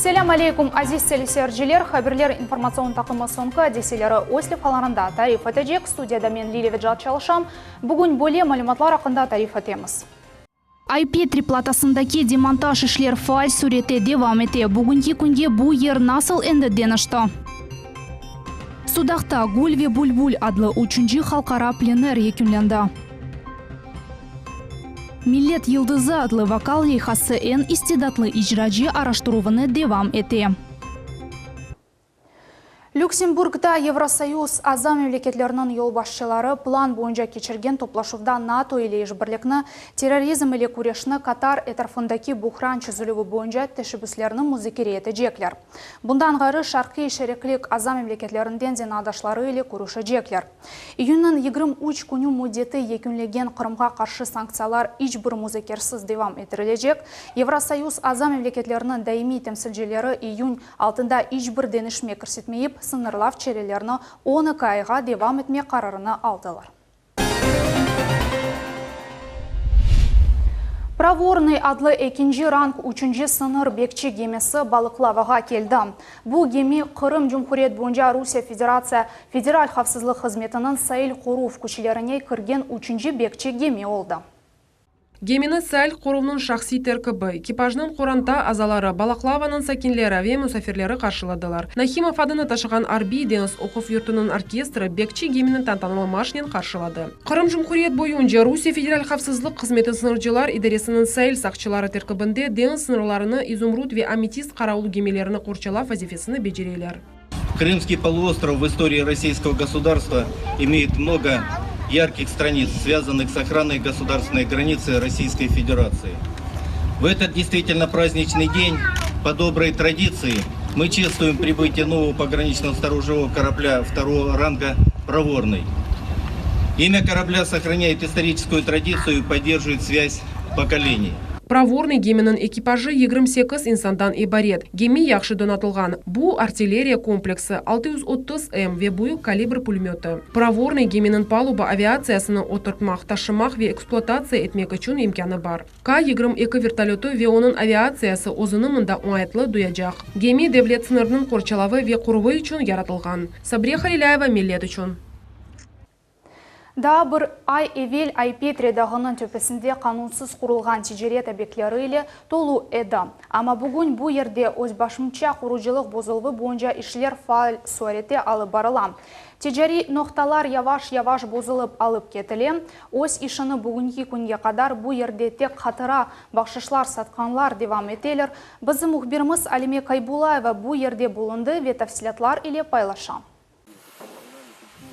Selâm aleykum, aziz teleseyirciler! Haberler informatsion taqımı soñki adiseleri öz levhalarında tarif etecek. Studiyada men, Lilâ Vecat, çalışam. Bugün böyle malümatlar aqqında tarif etemiz. Ay-Petri platasındaki demontaj işler faal sürette devam ete. Bugünki künge bu yer nasıl endi deñişti? Sudaqta Gül ve bülbül adlı üçünci halqara plener yekünlendi. Millet yıldızı adlı vokal leyhası eñ istidatlı icracı araştıruvını devam ete. Lüksemburgda Yevrosoyuz aza memleketleriniñ yolbaşçıları plan boyunca keçirgen toplaşuvda NATO ile işbirlikni, terrorizm ile küreşni, Katar etrafındaki buhran çezilüvi boyunca teşebbüslerni muzakere etecekler. Bundan ğayrı, Şarqiy şeriklik aza memleketlerinden zenaatdaşları ile körüşecekler. İyünniñ 23 künü müddeti yekünlegen Qırımğa qarşı sanktsiyalar iç bir muzakersiz devam ettirilecek. Yevrosoyuz aza memleketleriniñ daimiy temsilcileri iyün altında iç bir deñişme kirsetmeyip, sıñırlav çarelerini 12 ayğa devam etmek qararını aldılar. Provornıy adlı ekinci rang üçünci sıñır bekçi gemisi Balıqlavağa keldi. Bu gemi Qırım Cumhuriyet boyunca Rusiye Federatsiya Federal havfsızlıq hızmetiniñ sail qoruv küçlerine kirgen üçünci bekçi gemi oldı. Gemini sail qoruvnıñ şahsiy terkibi, ekipajnıñ qoranta azaları, Balaqlavanıñ sakinleri ve musafirleri qarşıladılar. Nahimov adını taşığan arbiy deñiz oquv yurtunıñ orkestri bekçi gemini tantanalı marşnen qarşıladı. Qırım Cumhuriyet boyunca Rusiye Federal havfsızlıq hızmeti sıñırcılar idaresiniñ sail saqçıları terkibinde deñiz sıñırlarını İzumrud ve Ametist qaravul gemilerini qorçalav vazifesini becereler. Крымский полуостров в истории российского государства имеет много ярких страниц, связанных с охраной государственной границы Российской Федерации. В этот действительно праздничный день, по доброй традиции, мы чествуем прибытие нового пограничного сторожевого корабля второго ранга «Проворный». Имя корабля сохраняет историческую традицию и поддерживает связь поколений. Provornıy geminiñ ekipajı 28 insandan ibaret. Gemi yahşı donatılğan. Bu, artilleriya kompleksi, 630 M ve büyük kalibr pulemötı. Provornıy geminiñ paluba aviatsiyasını oturtmaq, taşımaq ve ekspluatatsiya etmek içün imkânı bar. Ka 22 vertolötı ve onıñ aviatsiyası özüni mında oñaytlı duyacaq. Gemi devlet sıñırınıñ qorçalavı ve qoruvı içün yaratılğan. Sabriye Halilâyeva, Millet içün. Daa bir ay evel Ay-Petri dağınıñ töpesinde qanunsız qurulğan ticaret obyektleri ile tolu edi. Amma bugün bu yerde özbaşımça qurucılıq bozuluvı boyunca işler faal surette alıp barıla. Ticariy noqtalar yavaş-yavaş bozulıp alıp ketile. Öz işini bugünki künge qadar bu yerde tek hatıra bahşışlar satqanlar devam eteler. Bizim mühbirimiz Alime Kaybulayeva bu yerde bulundı ve tafsilâtlar ile paylaşa.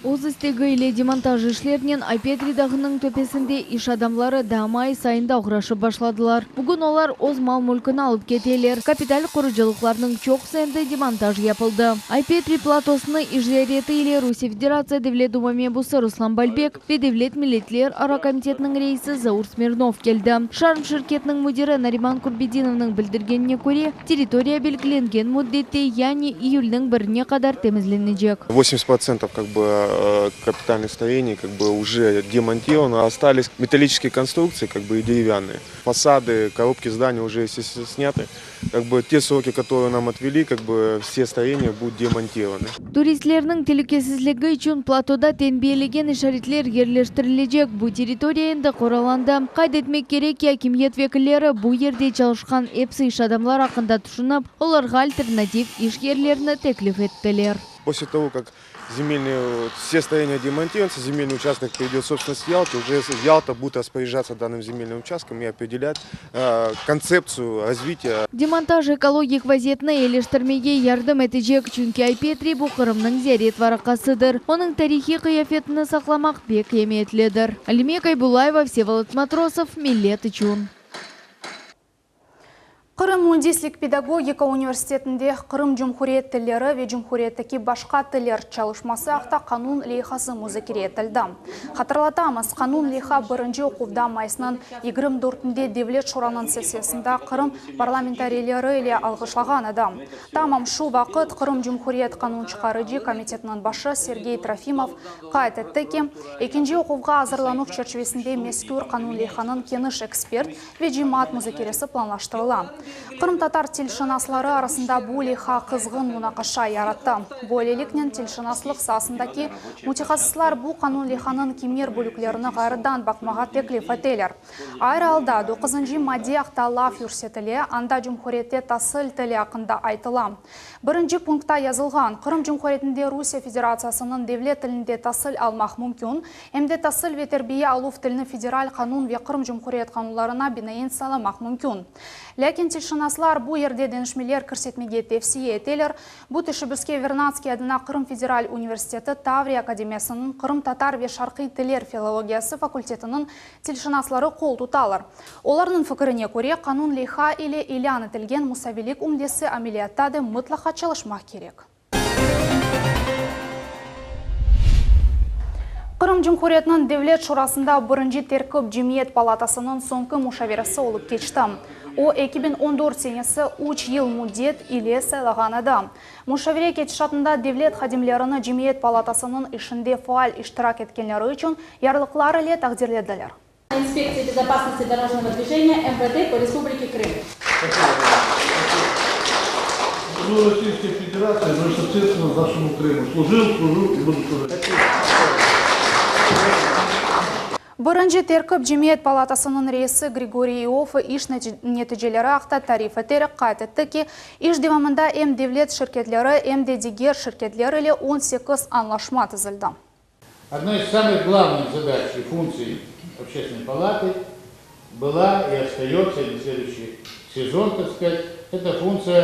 Öz istegi ile demontaj işlerinen Ay-Petri dağınıñ töpesinde iş adamları daa mayıs ayında oğraşıp başladılar. Bugün olar öz mal-mülkini alıp keteler. Kapital qurucılıqlarnıñ çoqusı endi demontaj yapıldı. Ay-Petri platosını iş ziyareti ile Rusiye Federatsiya Devlet Duma mebusı Ruslan Balbek ve Devlet milletler ara komitetiniñ reisi Zaur Smirnov keldi. Şarm şirketiniñ müdiri Nariman Kurbedinovnıñ bildirgenine köre, Territoriya belgilengen müddette, yani iyülniñ birine qadar temizlenecek. Vosemdeset protsentov kak bı kapitalnıy stroyeniy kak bı uje demontirovano, ostalis metaliçeskiye konstruktsiyi kak bı i derevânnıye. Fasady, korobki zdaniy uje vse snâtı, kak bı te sroki, kotorıye nam otveli, kak bı vse stroyeniya budut demontirovany. Turistlerniñ telükesizligi içün platoda tenbiyelegen işaretler yerleştirilecek, bu territoriya endi qoralandı. Qayd etmek kerek ki, akimiyet vekilleri bu yerde çalışqan epsi iş adamlar aqqında tüşünip, olarğa alternativ iş yerlerini teklif ettiler. После того, как земельные, все строения демонтируются, земельный участок перейдет в собственность Ялты, уже Ялта будет распоряжаться данным земельным участком и определять концепцию развития. Demontaj ekologik vaziyetni eyileştirmege yardım etecek, çünki Ay-Petri bu Qırımnıñ ziyaret varaqasıdır. Onıñ tarihiy qıyafetini saqlamaq pek emiyetlidir. Alime Kaybulayeva, Vsevolod Matrosov, Millet içün. Qırım müendislik-pedagogika universitetinde Qırım cumhuriyet tilleri ve cumhuriyetteki başqa tiller çalışması aqta qanun leyhası muzakere etildi. Hatırlatamız, qanun leyha birinci oquvda mayısnıñ 24-nde Devlet Şuranıñ sessiyasında Qırım parlamentariyleri ile alğışlağan edi. Tamam şu vaqıt Qırım Cumhuriyet Qanunçıqarıcı komitetiniñ başı Sergey Trofimov qayd etti ki, ekinci oquvğa azırlanuv çerçivesinde mezkür qanun leyhanıñ keniş ekspert ve cemaat muzakeresi planlaştırıla. Qırımtatar tilşınasları arasında bu leyha qızğın munaqaşa yarattı. Böyleliknen, tilşınaslıq saasındaki mütehassıslar bu qanun leyhanıñ kimer bölüklerini ğayrıdan baqmağa teklif eteler. Ayrı alda, doquzıncı madde aqta laf yürsetile, anda cumhuriyette tasil tili aqqında aytıla. Birinci punktta yazılğan, Qırım Cumhuriyetinde Rusiye Federatsiyasınıñ devlet tilinde tasil almaq mümkün, em de tasil ve terbiye aluv tilini federal qanun ve Qırım Cumhuriyet qanunlarına binaen saylamaq mümkün. Lâkin tilşınaslar bu yerde deñişmeler kirsetmege tevsiye eteler. Bu teşebbüske Vernadskiy adına Qırım federal universiteti Tavriya akademiyasınıñ qırımtatar ve şarqiy tiller filologiyası fakultetiniñ Tilşınasları qol tutalar. Olarnıñ fikirine köre, qanun leyha ile ilân etilgen musaviylik ümdesi ameliyatta da mıtlaqa çalışmaq kerek. Qırım Cumhuriyetiniñ Devlet Şurasında birinci terkip Cemiyet palatasınıñ soñki muşaveresi olıp keçti. O, 2014 senesi üç yıl müddet ile saylağan edi. Muşavere ketişatında devlet hadimlerini Cemiyet palatasınıñ işinde faal iştirak etkenleri içün yarlıqlar ile taqdirlediler. İnspektsiya bezopasnosti dorojnogo dvijeniya MVD po Respublike Krım. Служу Российской Федерации, ну и, соответственно, нашему Крыму. Служил, служу и буду служить. Birinci terkip Cemiyet palatasınıñ reisi Grigoriy İoffe iş neticeleri aqta tarif eterek qayd etti ki, iş devamında em devlet şirketleri, em de diger şirketler ile 18 añlaşma tizildi. Одной из самых главных задач и функций Общественной палаты была и остается и на следующий сезон, так сказать, это функция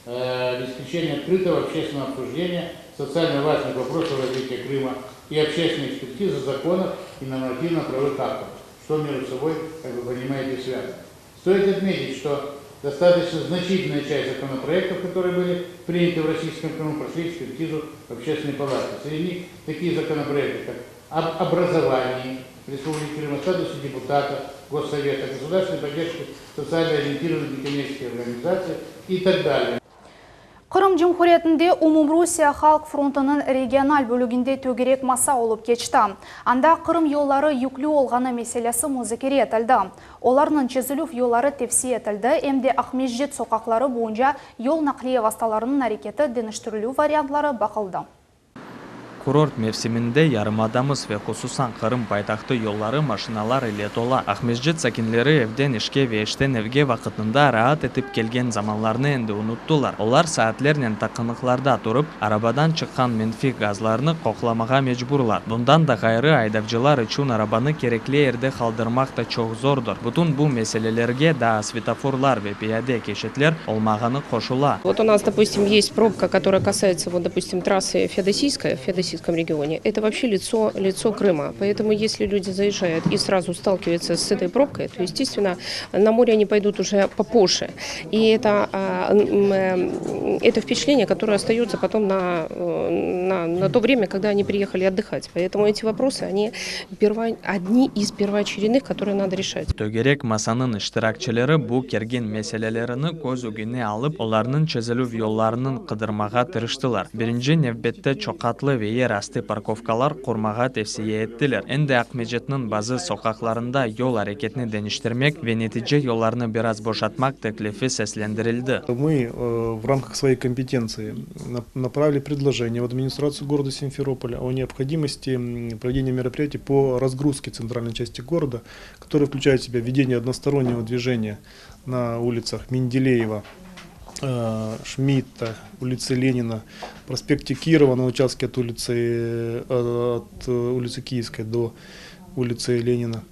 обеспечения открытого общественного обсуждения социально важных вопросов развития Крыма и общественной экспертизы законов и нормативно-правовых актов, что между собой, как вы понимаете, связано. Стоит отметить, что достаточно значительная часть законопроектов, которые были приняты в Российском Крыму, прошли экспертизу в Общественной палате. Среди них такие законопроекты, как об образовании Республики Крым, о статусе депутата Госсовета, государственной поддержке социально ориентированных некоммерческих организаций и так далее. Qırım Cumhuriyetinde Umumrusiye halq frontunıñ regional bölüginde tögerek masa olıp keçti. Anda Qırım yolları yüklü olğanı meselesi muzakere etildi. Olarnıñ çezilüv yolları tevsiye etildi, em de Aqmescit soqaqları boyunca yol naqliye vastalarınıñ areketi deñiştirilüv variantları baqıldı. Kurort mevsiminde yarımadamız ve hususan Qırım paytahtı yolları maşinalar ile tola. Aqmescit sakinleri evden işke ve işten evge vaqıtında raat etip kelgen zamanlarnı endi unuttılar. Olar saatlernen taqınıqlarda turıp, arabadan çıqqan menfiy gazlarnı qoqlamağa mecburlar. Bundan da ğayrı, aydavcılar içün arabanı kerekli yerde qaldırmaq da çoq zordır. Bütün bu meselelerge daa svetoforlar ve piyade keçitler olmağanı qoşula. Вот у нас, допустим, есть пробка, которая касается, вот, допустим, трассы Феодосийская в Феодосийском регионе. Это вообще лицо, лицо Крыма. Поэтому, если люди заезжают и сразу сталкиваются с этой пробкой, то, естественно, на море они пойдут уже попозже. И это, это впечатление, которое остается потом на, на, на то время, когда они приехали отдыхать. Поэтому эти вопросы, они перво, одни из первоочередных, которые надо решать. Tögerek masanıñ iştirakçileri bu kergin meselelerini köz ögüne alıp, olarnıñ çezilüv yollarını qıdırmağa tırıştılar. Birinci nevbette çoqqatlı ve yer astı parkovkalar qurmağa tevsiye ettiler. Endi Aqmescitniñ bazı soqaqlarında yol areketini deñiştirmek ve netice yollarnı biraz boşatmaq teklifi seslendirildi. Мы в рамках своей компетенции направили предложение в администрацию города Симферополя о необходимости проведения мероприятий по разгрузке центральной части города, которая включает в себя введение одностороннего движения на улицах Менделеева, Шмидта, улице Ленина, проспекте Кирова на участке от улицы, от улицы Киевской до улицы Ленина.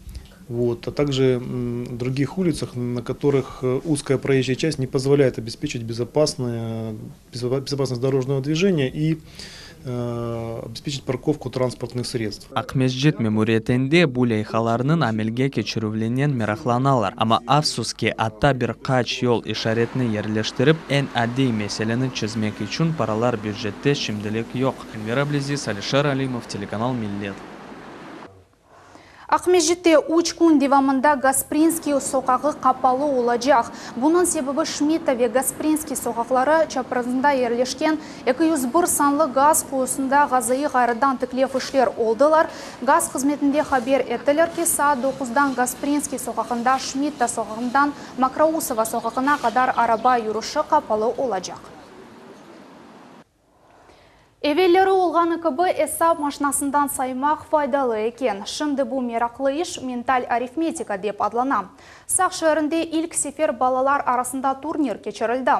Вот, а также других улицах, на которых узкая проезжая часть не позволяет обеспечить безопасное, безопасность дорожного движения и обеспечить парковку транспортных средств. Aqmescit memuriyetinde bu leyhalarnıñ amelge keçirüvinen meraqlanalar. Amma afsus ki, atta bir qaç yol işaretini yerleştirip, eñ adiy meseleni çezmek içün paralar bücette şimdilik yoq. Enver Ablezis, Alişer Alimov, telekanal Millet. Aqmescitte üç kün devamında Gasprinskiy soqağı qapalı olacaq. Bunıñ sebebi Şmitta ve Gasprinskiy soqaqları çaprazında yerleşken 201 sanlı gaz quyusında ğazayı ğayrıdan tiklev işler oldılar. Gaz hızmetinde haber ettiler ki, saat doquzdan Gasprinskiy soqağında Şmitta soqağından Mokrousova soqağına qadar araba yürüşi qapalı olacaq. Evelleri olğanı kibi, esap maşinasından saymaq faydalı eken. Şimdi bu meraqlı iş mental arifmetika dep adlana. Saq şeerinde ilk sefer balalar arasında turnir keçirildi.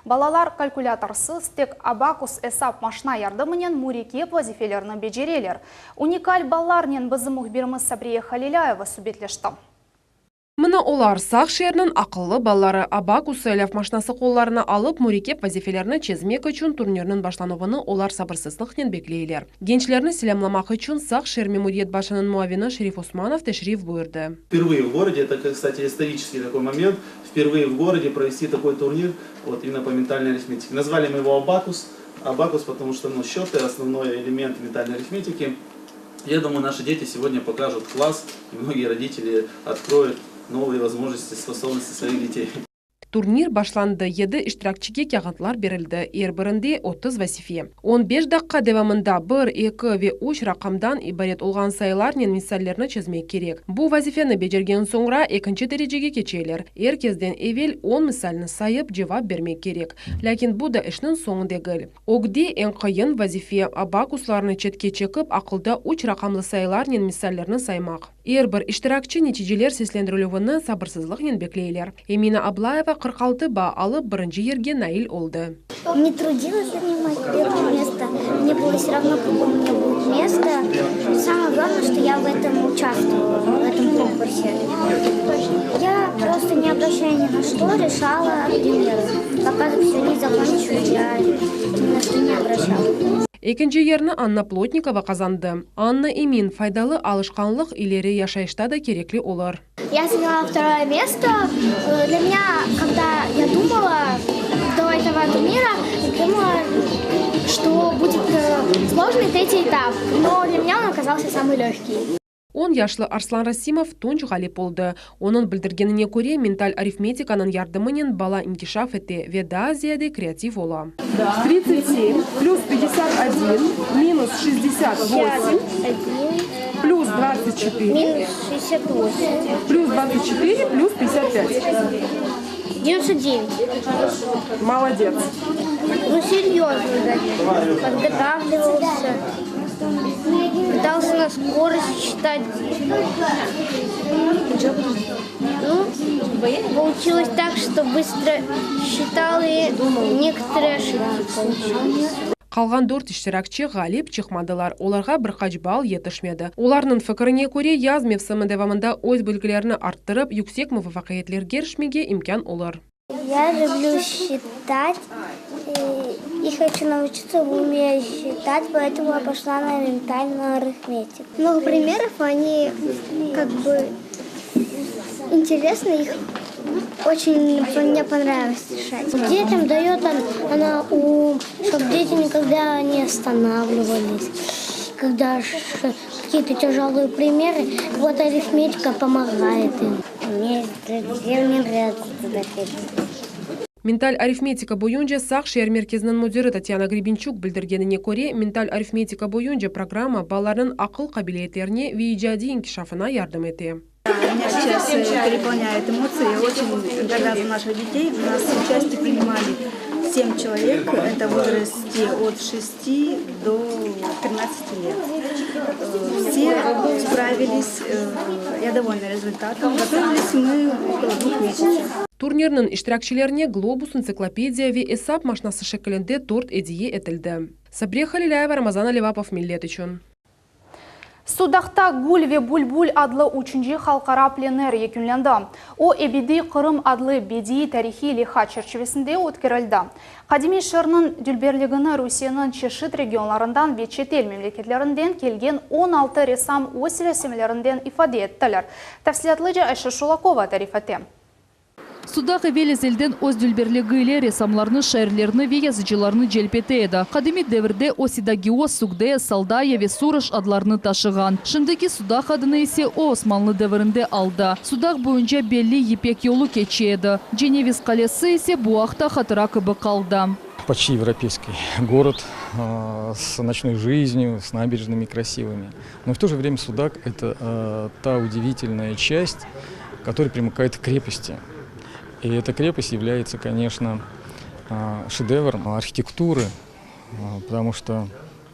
Balalar kalkulâtorsız, tek abakus esap maşina yardımınen mürekkep vazifelerni becereler. Unikal balalarnen bizim mühbirimiz Sabriye Halilâyeva subetleşti. Mına olar, Saq şeeriniñ aqıllı balaları, abakus saylav maşinası qollarına alıp, mürekkep vazifelerni çezmek içün turnirniñ başlanuvını olar sabırsızlıqnen bekleyler. Gençlerni selâmlamaq içün Saq şeer memuriyet başınıñ muavini Şerif Osmanov teşrif buyurdı. Впервые в городе, это, кстати, исторический такой момент, впервые в городе провести такой турнир, вот именно по ментальной арифметике. Назвали мы его Абакус, Абакус, потому что, ну, счеты основной элемент ментальной арифметики. Я думаю, наши дети сегодня покажут класс, и многие родители откроют новые возможности, способности своих детей. Turnir başlandı, yedi iştirakçige kâğıtlar berildi, er birinde 30 vazife. 15 daqqa devamında bir, eki ve üç raqamdan ibaret olğan sayılarnen misallerni çezmek kerek. Bu vazifeni becergen soñra ekinci derecege keçeler, er kezden evel on misalni sayıp cevap bermek kerek. Lâkin bu da işniñ soñu degil. Ögde eñ qıyın vazife, abakuslarnı çetke çekip, aqılda üç raqamlı sayılarnen misallerni saymaq. Er bir iştirakçi neticeler seslendirilüvini sabırsızlıqnen bekleyler. Emina Ablayeva 46 baa alıp, birinci yerge nail oldı. Не трудилась занимать первое место. Мне было все равно, какое у меня будет место. Самое главное, что я в этом участвовала, в этом конкурсе. Я просто не обращая ни на что решала примеры. Пока все не закончу, я ни на что не обращала. Ekinci yerni Anna Plotnikova qazandı. Anna emin, faydalı alışqanlıq ileri yaşayışta da kerekli olur. Я заняла второе место. Для меня, когда я думала до этого турнира, я думала, что будет сложный третий этап. Но для меня он оказался самый легкий. 10 yaşlı Arslan Rasimov tunç ğalip oldı. Onıñ bildirgenine köre, mental arifmetikanıñ yardımınen bala inkişaf ete ve daa ziyade kreativ ola. 37 плюс 51 минус 68 плюс 24 Минус 68. плюс 24 плюс 55. 99. Молодец. Ну, серьезно, даже. Подготавливался. Пытался на скорость читать. Ну, получилось так, что быстро считал и некоторые ошибки получились. Qalğan dört iştirakçi ğalip çıqmadılar, olarğa bir qaç ball yetişmedi. Olarnıñ fikrine köre, yaz mevsimi devamında öz bilgilerini arttırıp, yüksek muvafaqiyetlerge irişmege imkân olur. Я люблю считать и хочу научиться в уме считать, поэтому я пошла на ментальную арифметику. Много примеров, они как бы интересны, их очень мне понравилось решать. Детям дает она ум, чтобы дети никогда не останавливались. Когда какие-то тяжелые примеры, вот арифметика помогает им. Мне друзья не нравится туда ходить. Mental arifmetika boyunca Saq şeer merkeziniñ müdiri Tatyana Grebençuk bildirgenine köre, mental arifmetika boyunca programma balalarnıñ aqıl qabiliyetlerine ve icadiy inkişafına yardım ete. Меня сейчас переполняют эмоции. Я очень горда за наших детей. У нас участие принимали 7 человек. Это в возрасте от 6 до 13 лет. Все справились. Я довольна результатом. Готовились мы около двух месяцев. Turnirniñ iştirakçilerine globus, entsiklopediya ve esap maşinası şekilinde tort ediye etildi. Sabriye Halilâyeva, Ramazan Alivapov, Millet içün. Sudaqta Gül ve Bülbül adlı üçünci halqara plener yekünlendi. O, Ebediy Qırım adlı bediiy tarihiy leyha çerçivesinde ötkerildi. Qadimiy şeerniñ dülberligini Rusiyeniñ çeşit regionlarından ve çetel memleketlerinden kelgen 16 ressam öz resimlerinde ifade ettiler. Tafsilâtlıca Ayşe Şulakova tarif ete. Sudaq evel-ezelden öz dülberligi ile ressamlarnı, şairlerni ve yazıcılarnı celp ete edi. Qadimiy devirde o Sidagios, Sugdeya, Saldaya ve Suroj adlarını taşığan. Şimdiki Sudaq adını ise o Osmanlı devirinde aldı. Sudaq boyunca belli Yipek yolu keçe edi. Ceneviz qalesi ise bu aqta hatıra kibi qaldı. Почти европейский город с ночной жизнью, с набережными красивыми. Но в то же время Судак – это та удивительная часть, которая примыкает к крепости. И эта крепость является, конечно, шедевром архитектуры, потому что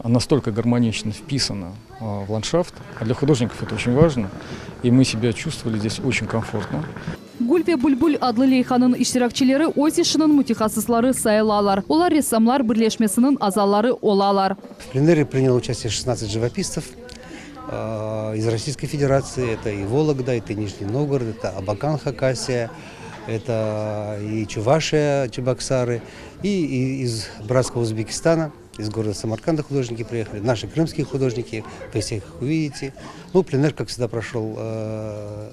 она настолько гармонично вписана в ландшафт. А для художников это очень важно. И мы себя чувствовали здесь очень комфортно. Gül ve Bülbül adlı leyhanıñ iştirakçileri öz işiniñ mütehassısları sayılalar. Olar ressamlar birleşmesiniñ azaları olalar. В пленэре приняло участие 16 живописцев из Российской Федерации. Это и Вологда, это и Нижний Новгород, это Абакан, Хакасия, это и Чувашия, Чебоксары, и из братского Узбекистана, из города Самарканда художники приехали, наши крымские художники, вы всех их увидите. Ну, пленэр, как всегда, прошел э,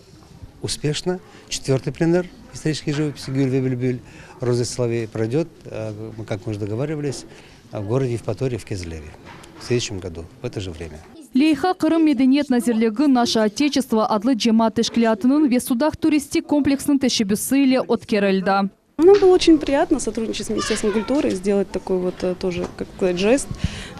успешно. Четвертый пленэр исторической живописи Гюль ве Бюльбюль Розы Соловей пройдет, э, как мы уже договаривались, в городе Евпатории в Кезлеве в следующем году, в это же время. Leyha Qırım Medeniyet nazirligi Наше Отечество adlı cemaat teşkilâtınıñ ve Sudaq turistik kompleksiniñ teşebbüsi ile ötkerildi. Нам было очень приятно сотрудничать с Министерством культуры, сделать такой вот э, тоже, как сказать, жест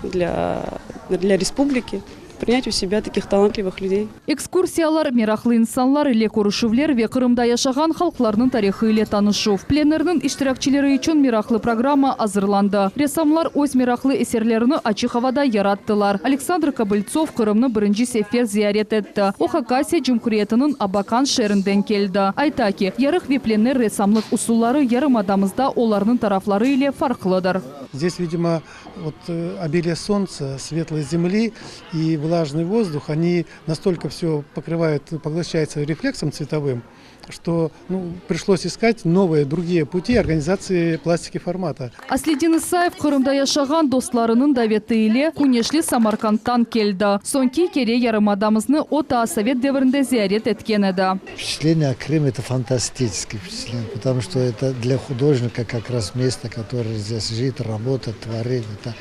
для, для республики, принять у себя таких талантливых людей. Ekskursiyalar, meraqlı insanlar ile körüşüvler ve Qırımda yaşağan halqlarnıñ tarihı ile tanışuv. Plenerniñ iştirakçileri içün meraqlı programma azırlandı. Ressamlar öz meraqlı eserlerini açıq avada yarattılar. Aleksandr Kobıltsov Qırımnı birinci sefer ziyaret etti. O Hakasiya Cumhuriyetiniñ Abakan şeerinden keldi. Ayta ki, yarıq ve plener ressamlıq usulları yarımadamızda olarnıñ tarafları ile farqlıdır. Здесь, видимо, вот э, обилие солнца, светлой земли и влажный воздух, они настолько все покрывают, поглощается рефлексом цветовым, что ну, пришлось искать новые, другие пути организации пластики формата. Asledin İsayev Qırımda yaşağan dostlarınıñ daveti ile küneşli Samarkandtan keldi. Soñki kere yarımadamıznı o taa sovet devirinde ziyaret etken edi. Впечатление о Крыме – это фантастическое впечатление, потому что это для художника как раз место, которое здесь жить, работать, творить. Это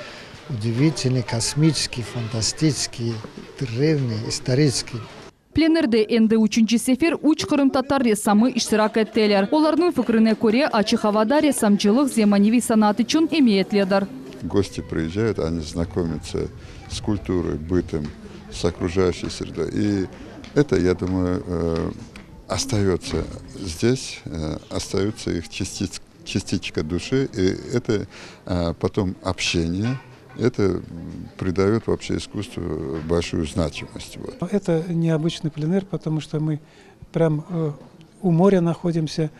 удивительный, космический, фантастический, древний, исторический. Plenerde endi üçünci sefer üç qırımtatar ressamı iştirak ettiler. Olarnıñ fikrine köre, açıq avada ressamcılıq zemaneviy sanat içün emiyetlidir. Гости приезжают, они знакомятся с культурой, бытом, с окружающей средой. И это, я думаю, э, остается здесь, э, остается их частиц, частичка души, и это э, потом общение, это придает вообще искусству большую значимость. Вот. Это необычный пленэр, потому что мы прям у моря находимся.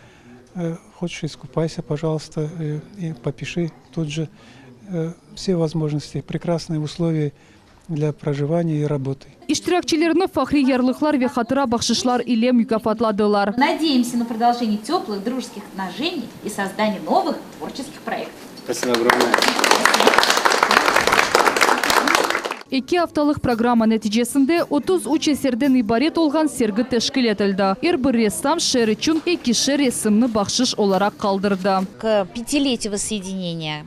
Хочешь, искупайся, пожалуйста, и попиши тут же. Все возможности, прекрасные условия для проживания и работы. İştirakçilerni fahriy yarlıqlar ve hatıra bahşışlar ile mukâfatladılar. Надеемся на продолжение теплых дружеских отношений и создание новых творческих проектов. Спасибо огромное. Eki aftalıq programma neticesinde 33 eserden ibaret olğan sergi teşkil etildi. Er bir ressam şeer içün ekişer resimni bahşış olaraq qaldırdı. К пятилетию воссоединения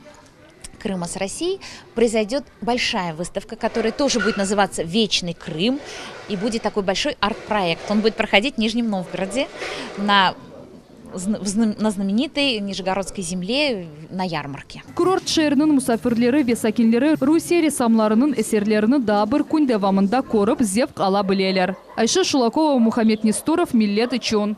Крыма с Россией произойдет большая выставка, которая тоже будет называться «Вечный Крым». И будет такой большой арт-проект. Он будет проходить в Нижнем Новгороде на, на знаменитой Нижегородской земле на ярмарке. Kurort şeeriniñ musafirleri ve sakinleri Rusiye ressamlarınıñ eserlerini daa bir kün devamında körip zevq ala bileler. Ayşe Şulakova, Muhammed Nestorov, Millet içün.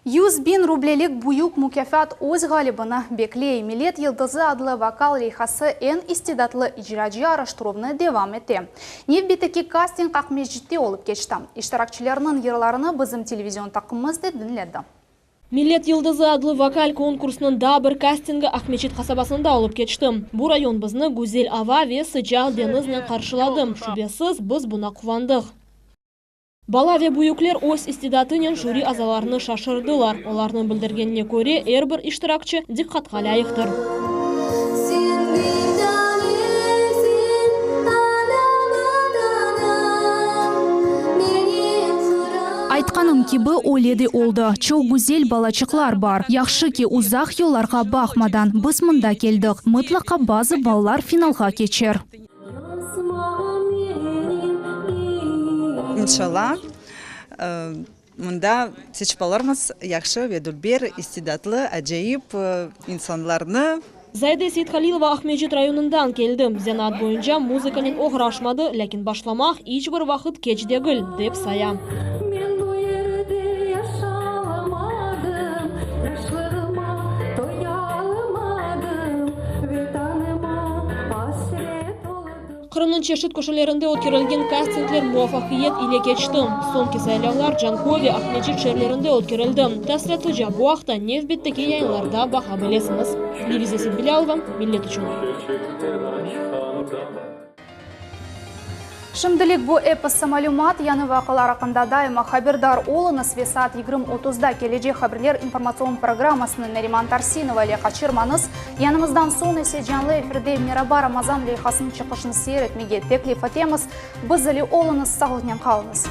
100 biñ rublelik büyük mukâfat öz ğalibini bekley. Millet Yıldızı adlı vokal leyhası eñ istidatlı icracı araştıruvnı devam ete. Nevbetteki kasting Aqmescitte olıp keçti. İştirakçilerniñ yırlarını bizim televizion taqımımız da diñledi. Millet Yıldızı adlı vokal konkursınıñ daa bir kastingi Aqmeçit qasabasında olıp keçti. Bu rayon bizni güzel ava ve sıcaq deñiznen qarşıladı. Şübesiz, biz buña quvandıq. Bala ve büyükler öz istidatınen jüri azalarını şaşırdılar. Olarnıñ bildirgenine köre, er bir iştirakçi diqqatqa lâyıqtır. Sen bir tanesiñ, ana Vatanım, menim Qırımım. Aytqanım kibi. kibi, öyle de oldı. Çoq güzel balaçıqlar bar. Yahşı ki, uzaq yollarğa baqmadan, biz mında keldik. Mıtlaqa bazı balalar finalğa keçer. İnşallah, mında seçip alırmız yahşı ve dülber, istidatlı, acayip insanlarnı. Zayde Seythalilova Aqmescit rayonından keldi. Zenaat boyunca muzıkanen oğraşmadı, lâkin başlamaq iç bir vaqıt keç degil, dep saya. Qırımnıñ çeşit köşelerinde ötkerilgen kastingler muvafaqiyet ile keçti. Soñki saylavlar Canköy ve Aqmescit şeerlerinde ötkerildi. Tafsilâtlıca bu aqta nevbetteki yayınlarda baqa bilesiñiz. Leviza Seytbilâlova, Millet içün. Şimdilik bu episi malümat, yañı vaqialar aqqında daima haberdar oluñız ve saat 20:30da kelecek haberler informatsion programmasını Nariman Tarsinova ile qaçırmañız. Yanımızdan soñ ise canlı efirde Meraba Ramazan leyhasınıñ çıqışını seyir etmege teklif etemiz. Biz ile oluñız, sağlıqnen qalıñız.